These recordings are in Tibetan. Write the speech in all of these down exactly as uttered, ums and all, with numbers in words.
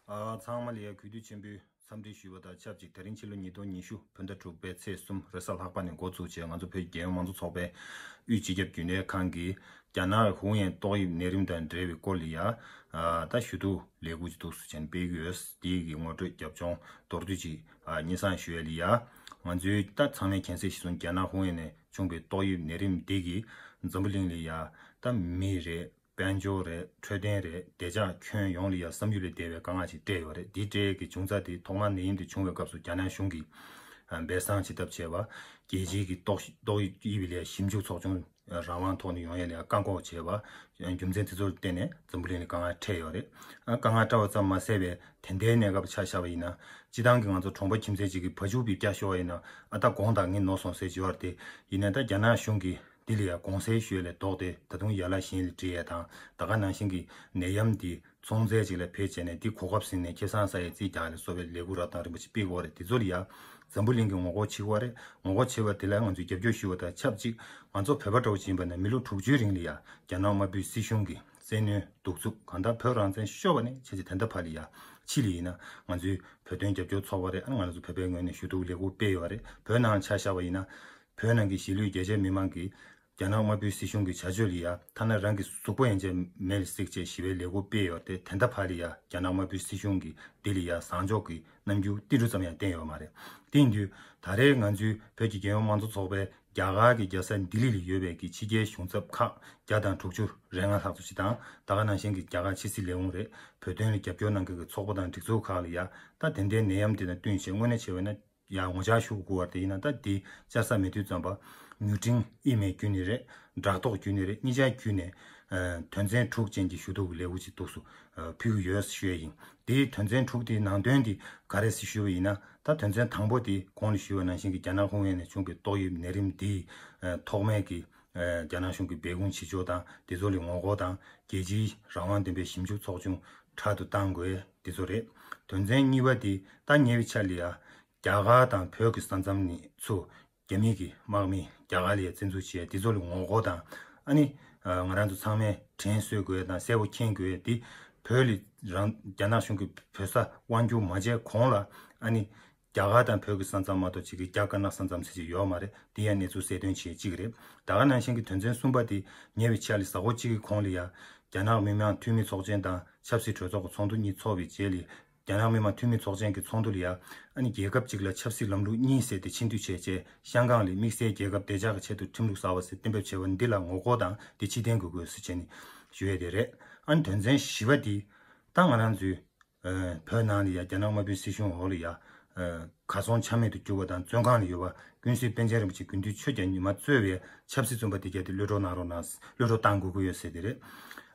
ཨ། ཚང་མ་ལ་ཡ་གུས་འདུད་ཆེན་པོས་འཚམས་འདྲི་ཞུས་པ་དང་ཆབས་ཅིག་དེ་རིང་ཕྱི་ལོ་ཉིས་སྟོང་ཉི་ཤུ་བོད་ཟླ་དྲུག་པའི་ཚེས་གསུམ་རེས་གཟའ་ལྷག་པ་ནས་འགོ་བཙུགས་བྱས། ང་ཚོ་བོད་ཀྱི་རྒྱལ་ཡོངས་མང་གཙོ་ཚོགས་པའི་དབུས་སྤྱི་ཁྱབ་རྒྱུན་ལས་ཁང་གིས་རྒྱ་ནག་ཧུའུ་ཡན་ཏོག་དབྱིབས་ནད་རིམས་དང་འབྲེལ་བའི་སྐོར་ལ་ཡ། ཨ། ད་ཞུ་གཏུག་ལས་འགུལ་ཅིག་འདུག་སེ་བྱས་ནས་སྤེལ་གྱི་ཡོད། དེའི་གི་ངོ་སྤྲོད་རྒྱབ་ལྗོངས་མདོར་བསྡུས་ཅིག་ཨ། སྙན་སེང་ཞུ་ཡ་ལ་ཡ། ང་ཚོའི་ད་ཚང་མས་མཁྱེན་གསལ་ཞིག་སོང་། རྒྱ་ནག་ཧུའུ་ཡན་ནས་བྱུང་བའི་ཏོག་དབྱིབས་ནད་རིམས་འདི་གིས་འཛམ་བུ་གླིང་ལ་ཡ། ད་མི་རེད། དཔལ་འབྱོར་རེད། འཕྲོད་བསྟེན་རེད། བདེ་འཇགས་ཁྱོན་ཡོངས་ལ་ཡ་བསམ་ཡུལ་ལས་འདས་པའི་དཀའ་ངལ་ཅིག་སྤྲད་ཡོད་རེད། འདི་སྤྲད་ཀྱི་བྱུང་རྩ་དེ་ཐོག་མར་ནད་ཡམས་དེ་བྱུང་བའི་སྐབས་སུ་རྒྱ་ནག་གཞུང་གིས་ཨ། སྦས་གསང་བྱེད་ཐབས་བྱས་པ། རྒྱལ་སྤྱིའི་གི་ཏོག་ཏོག་དབྱིབས་ལ་ཡ་ཞིབ་འཇུག་ཚོགས་ཆུང་རང་དབང་ཐོག་ནས་ཡོང་ཡ་ལ་ཡ་བཀག་འགོག་བྱས་པ། རྒྱུ་མཚན་དེ་ཚོ་ལ་བརྟེན་ནས་འཛམ་བུ་གླིང་ལ་དཀའ་ངལ་འཕྲད་ཡོད་རེད། ཨ། དཀའ་ངལ་འཕྲད་པ་ཙམ་མ་ཟད་པའི་དེ་འདྲའི་གནས་སྐབས་ཆ་བཞག་པ་ཡིན་ན། སྤྱི་བཏང་གི་ང་ཚོ་གྲོང་པ་ཁྱིམ་མཚེས་གཅིག་གི་བ་ཕྱུགས་པའི་སྐྱ་ཤོར་བ་ཡིན་ན། ཨ། ད་དགོངས་དག་ངས་ནོར་སོང་ཟེར་བྱས་པ་རེད་དེ། ཡིན་ནའི་ད་རྒྱ་ནག་གཞུང་གིས་འདི་ལ་ཡ་དགོངས་སེལ་ཞུ་ཡ་ལས་ལྡོག་སྟེ། ད་དུང་ཡ་ལ་གཞན་ལ་འདྲི་ཡ་དང་། ད་ག་ནང་བཞིན་གྱི་ནད་ཡམས་འདི་ཚོང་རྫས་ཅིག་ལ་བེད་སྤྱད་ནས་འདི་གོ་སྐབས་ཟིན་ནས་ཁེ་བཟང་ཟ་ཡའི་རྩིས་རྒྱག་ལ་སོགས་པའི་ལས་འགུལ་རབ་དང་རིམ་པ་ཞིག་སྤེལ་གྱི་ཡོད་རེད། དེ་ཚོ་ལ་ཡ་འཛམ་བུ་གླིང་གིས་ངོ་རྒོལ་བྱེད་ཀྱི་ཡོད་རེད། ངོ་རྒོལ་བྱེད་པ་དེ་ལ་ང་ཚོས་རྒྱབ་སྐྱོར་ཞུ་བ་དང་ཆབས་ཅིག་ང་ཚོ་བོད་པ་འདྲ་བོ་ཅིག་ཡིན་པ་ན་མི་ལོ་དྲུག་ཅུའི་རིང་ལ་ཡ་རྒྱ་ནག་དམར་པོའི་སྲིད་གཞུང་གི་བཙན་གནོན་གདུག་རྩུབ། གང་ལྟར་བོད་རང་བཙན་ཤོར་བ་ནས་བྱས་ཏེ་ད་ལྟ་བར་ལ་ཡ། ཕྱི་ལ་ཡིན་ན་ང་ཚོའི་བོད་དོན་རྒྱབ་སྐྱོར་ཚོགས་པ་རེད། ཨ། ང་ཚོ་བོད་པའི་ངོས་ནས་ཞུ་གཏུག་ལས་འགུལ་སྤེལ་ཡོད་རེད། བོད་ནང་ཆ་བཞག་པ་ཡིན་ན། བོད་ནང་གི་གཞིས་ལུས་རྒྱ་ཆེ་མི་མང་གིས་རྒྱ་ནག་དམར་པོའི་སྲིད་གཞུང་གི་བྱ་སྤྱོད་ལ་ཡ། ཐ་ན་རང་གི་གཟུགས་པོ་ཡན་ཆད་མེ་ལ་བསྲེགས་བྱས་ཞི་བའི་ལས་འགུལ་སྤེལ་ཡོད་རེད། དེ་ད་ལྟ་བར་ལ་ཡ་རྒྱ་ནག་དམར་པོའི་སྲིད་གཞུང་གིས་འདི་ལ་ཡ་བཟང་ཕྱོགས་ཀྱི་རྣམ་འགྱུར་ཏིལ་འབྲུ་ཙམ་ཡང་བསྟན་ཡོད་མ་རེད། དེ་ཡིན་དུས་ད་རེས་ང་ཚོའི་བོད་ཀྱི་རྒྱལ་ཡོངས་མང་གཙོ་ཚོགས་པའི་རྒྱ་གར་གྱི་རྒྱལ་ས་ལྡི་ལི་ལ་ཡོད་པའི་གི་ཕྱི་རྒྱལ་གཞུང་ཚབ་ཁག་བརྒྱ་དང་དྲུག་ཅུ་རེ་ལྔ་ལྷག་ཙམ་ཞིག་དང་། ད་ག་ནང་བཞིན་གྱི་རྒྱ་གར་ཕྱི་སྲིད་ལས་ཁུངས་རེད། བོད་དོན་ལ་རྒྱབ་སྐྱོར་གནང་མཁན་གྱི་ཚོགས་པ་དང་སྒྲིག་འཛུགས་ཁག་ལ་ཡ། ད་དེ་འདྲའི་ནད་ཡམས་དེ་དང་བསྟུན་བྱས་དངོས་གནས་བྱས་པ་ན་ཡ་ངོ་ཅག་ཞུ་དགོས་པ་དེ་ཡིན་ན། ད་འདི་བཅར་ས་མེད་དུས་ཙམ་པ་མྱུར་འཕྲིན་ཨི་མེལ་བརྒྱུད་ནས་རེད། དྲ་ཐོག་བརྒྱུད་ནས་རེད། གཉིས་ཆ་བརྒྱུད་ནས། ཨ། དོན་ཚན་དྲུག་ཅན་གྱི་ཞུ་གཏུག་གི་ལས་འགུལ་ཅིག་འདུག་སེ་ཕུལ་གྱི་ཡོད་ཞུ་ཡ་ཡིན། དེའི་དོན་ཚན་དྲུག་དེའི་ནང་དོན་དེ་ག་རེ་ཟེར་ཞུས་པ་ཡིན་ན། ད་དོན་ཚན་དང་པོ་དེ་གོང་ལ་ཞུས་པ་ནང་བཞིན་གྱི་རྒྱ་ནག་ཧུང་ཡན་ནས་བྱུང་བའི་ཏོག་དབྱིབས་ནད་རིམས་དེའི་ཐོག་མའི་གི་རྒྱ་ནག་གཞུང་གི་སྦས་སྐུང་བྱེད་ཕྱོགས་དང་། དེ་ཚོ་ལ་ངོ་རྒོལ་དང་། རྒྱལ་སྤྱིའི་རང་དབང་ལྡན་པའི་ཞིབ་འཇུག་ཚོགས་ཆུང་དྲག་ཏུ་གཏང་དགོས། དེ་ཚོ་རེད། དོན་ཚན་གཉིས་པ་དེ་ད་ཉེ་བའི་ཆར་ལ་ཡ་རྒྱ་གར་དང་བོད་ཀྱི་ས་མཚམས་ནས་ཚུར་རྒྱ་མི་གི་དམག་མི་རྒྱ་གར་ལ་ཡ་བཙན་འཛུལ་བྱས། དེ་ཚོ་ལ་ངོ་རྒོལ་དང་། ཨ་ནི་ང་རང་ཚོ་ཚང་མས་དྲན་གསོ་དགོས་དང་གསལ་པོ་མཁྱེན་དགོས་དེ། བོད་ལ་རང་རྒྱ་ནག་གཞུང་གིས་བོད་ས་དབང་བསྒྱུར་མ་བྱས་གོང་ལ། ཨ་ནི་རྒྱ་གར་དང་བོད་ཀྱི་ས་མཚམས་མ་གཏོགས་ཅིག་གི་རྒྱ་དཀར་ནག་ས་མཚམས་ཟེར་གྱི་ཡོད་མ་རེད། དེ་ཡང་གནས་ཚུལ་གསལ་སྟོན་བྱེད་ཅིག་རེད། ད་ག་ནང་བཞིན་གྱི་དོན་ཚན་གསུམ་པ་དེ་ཉེ་བའི་ཆར་ལ་གཟའ་འཁོར་གཅིག་གི་གོང་ལ་ཡ། རྒྱ་ནག་མི་དམངས་འཐུས་མི་ཚོགས་ཆེན་དང་ཆབ་སྲིད་གྲོས་ཚོགས་ཀྱི་ཚོགས་འདུ་གཉིས་ཚོགས་པའི་རྗེས་ལ། རྒྱ་ནག་མི་དམངས་འཐུས་མི་ཚོགས་ཆེན་གྱི་ཚོགས་འདུ་ལ་ཡ། ཨ་ནི་རྒྱལ་ཁབ་གཅིག་ལ་ཆབ་སྲིད་ལམ་ལུགས་གཉིས་ཟེར་ཏེ་ཆེན་འདུས་བྱས་རྗེས། ཤང་ཀང་ལ་དམིགས་བསལ་རྒྱལ་ཁབ་བདེ་འཇགས་ཀྱི་ཆེད་དུ་ཁྲིམས་ལུགས་གསར་པ་ཟེར་གཏན་འབེབས་བྱས་པ་འདི་ལ་ངོ་རྒོལ་དང་། འདི་ཕྱིར་འཐེན་དགོས་དགོས་ཟེར་བྱས་ནས་ཞུ་ཡས་དེ་རེད། ཨ་ནི་དོན་ཚན་བཞི་པ་འདི་ད་ང་རང་ཚོའི་བོད་ནང་ལ་ཡ་རྒྱ་ནག་དམར་པོའི་སྲིད་གཞུང་འོག་ལ་ཡ། གར་སོང་ཆ་མེད་དུ་གྱུར་བ་དང་། བཙོན་ཁང་ལ་ཡོད་པ་ཀུན་གཟིགས་པཎ་ཆེན་རིན་པོ་ཆེ་དགུན་དུས་ཆོས་རྒྱལ་ཉི་མ་གཙོས་པའི་ཆབ་སྲིད་བཙོན་པ་དེ་གྱད་དེ་གློད་གྲོལ་གནང་རོགས་གནང་། གློད་གྲོལ་གཏང་དགོས་ཀྱི་ཡོད་ཟེར་དེ་རེད།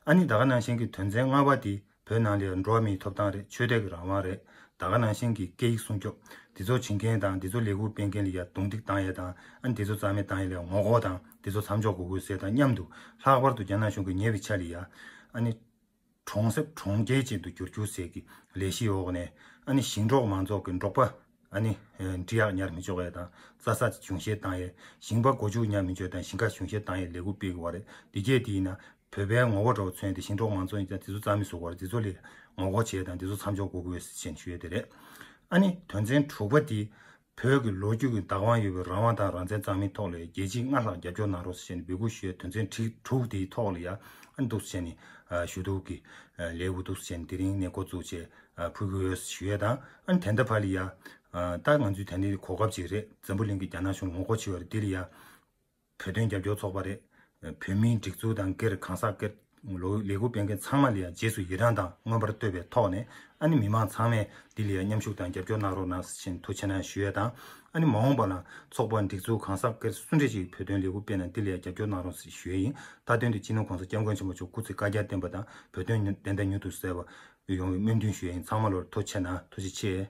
ཨ་ནི་ད་ག་ནང་བཞིན་གྱི་དོན་ཚན་ལྔ་པ་དེ་བོད་ནང་ལ་ཡ་འགྲོ་བ་མིའི་ཐོབ་ཐང་རེད། ཆོས་དད་ཀྱི་རང་དབང་རེད། ད་ག་ནང་བཞིན་གྱི་སྐད་ཡིག་སྲུང་སྐྱོབ། དེ་ཚོ་བྱེད་མཁན་དང་དེ་ཚོ་ལས་འགུལ་སྤེལ་མཁན་ལ་ཡ་རྡུང་རྡེག་བཏང་ཡས་དང་། ཨ་ནི་དེ་ཚོ་རྩ་མེད་བཏང་ཡས་ལ་ཡ་ངོ་རྒོལ་དང་། དེ་ཚོ་མཚམས་འཇོག་དགོས་དགོས་ཟེར་དང་མཉམ་དུ། ལྷག་པར་དུ་རྒྱ་ནག་གཞུང་གིས་ཉེ་བའི་ཆར་ལ་ཡ། ཨ་ནི་གྲོང་གསེབ་གྲོང་ཁྱེར་ཅན་དུ་བསྒྱུར་རྒྱུ་ཟེར་གྱི་ལས་གཞིའི་འོག་ནས། ཨ་ནི་ཞིང་འབྲོག་མང་ཚོགས་ཀྱི་འབྲོག་པ། ཨ་ནི་འབྲི་གཡག་ཉར་མི་ཆོག་ཡས་དང་། རྩྭ་ས་གཞུང་བཞེས་བཏང་ཡས། ཞིང་པ་སྒོ་ཕྱུགས་ཉར་མི་ཆོག་དང་། ཞིང་ཁ་གཞུང་བཞེས་བཏང་ཡས་ལས་འགུལ་སྤེལ་གྱི་ཡོད་རེད། དེ་གྱད་དེ་ཡིན་ན་བོད་པའི་ངོ་བོ་འདྲ་བོ་མཚོན་ཏེ་ཞིང་འབྲོག་མང་ཚོགས་ཡིན་ཙང་དེ་ཚོ་རྩ་མེད་བཟོ་དགོས་རེད། དེ་ཚོ་ལ་ངོ་རྒོལ་བྱས་དང་། དེ་ཚོ་མཚམས་འཇོག་དགོས་དགོས་ཟེར་ཞུ་ཡས་དེ་རེད། ཨ་ནི་དོན་ཚན་དྲུག་པ་དེ། བོད་ཀྱི་ལོ་རྒྱུས་ཀྱི་བདག་དབང་ཡོད་པའི་རང་དབང་དང་རང་བཙན་གཙང་མའི་ཐོག་ལ་རྒྱལ་སྤྱིའི་སྔར་ལྷག་རྒྱབ་སྐྱོར་གནང་རོགས་ཟེར་ནས་འབོད་སྐུལ་ཞུ་ཡའི་དོན་ཚན་ཁྲི་དྲུག་དེའི་ཐོག་ལ་ཡ། ཨ་ནི་འདུག་སེ་བྱས་ནས་ཞུ་གཏུག་གི་ལས་འགུལ་འདུག་སེ་བྱས་ནས་དེ་རིང་ནས་འགོ་བཙུགས་བྱས་ཕུལ་གྱི་ཡོད་ཞུ་ཡས་དང་། ཨ་ནི་དེ་འདྲ་བ་ལ་ཡ། ད་ང་ཚོས་དེ་འདྲའི་གོ་སྐབས་ཅིག་རེད། འཛམ་བུ་གླིང་གི་རྒྱ་ནག་གཞུང་ངོ་རྒོལ་བྱེད་པ་རེད། དེ་ལ་ཡ། བོད་དོན་རྒྱབ་སྐྱོར་ཚོགས་པ་རེད། བོད་མིའི་སྒྲིག་འཛུགས་དང་སྒེར་གང་ཟག་སྒེར། ལོ་ལས་འགུལ་སྤེལ་མཁན་ཚང་མ་ལ་ཡང་རྗེས་སུ་ཡི་རངས་དང་མངོན་པར་བསྟོད་པའི་ཐོག་ནས། ཨ་ནི་མི་མང་ཚང་མས་འདི་ལ་ཡང་མཉམ་ཞུགས་དང་རྒྱབ་སྐྱོར་གནང་རོགས་གནང་ཟེར་ཐུགས་རྗེ་གནང་ཞུ་ཡས་དང་། ཨ་ནི་མ་འོངས་པ་ལ་ཚོགས་པ་སྒྲིག་འཛུགས་གང་ཟག་སྒེར་སུ་འདྲ་ཞིག་བོད་དོན་ལས་འགུལ་སྤེལ་ན་འདི་ལ་ཡང་རྒྱབ་སྐྱོར་གནང་རོགས་ཟེར་ཞུ་ཡས་ཡིན། མཐའ་དོན་དུ་སྤྱི་ནོར་༸གོང་ས་༸སྐྱབས་མགོན་ཆེན་པོ་མཆོག་སྐུ་ཚེ་བསྐལ་བརྒྱར་བརྟན་པ་དང་། བོད་དོན་བདེན་མཐའ་མྱུར་དུ་གསལ་བ་ཡོང་བའི་སྨོན་འདུན་ཞུ་ཡས་ཡིན། ཚང་མ་ལོར་ཐུགས་རྗེ་གནང་། ཐུགས་རྗེ་ཆེ།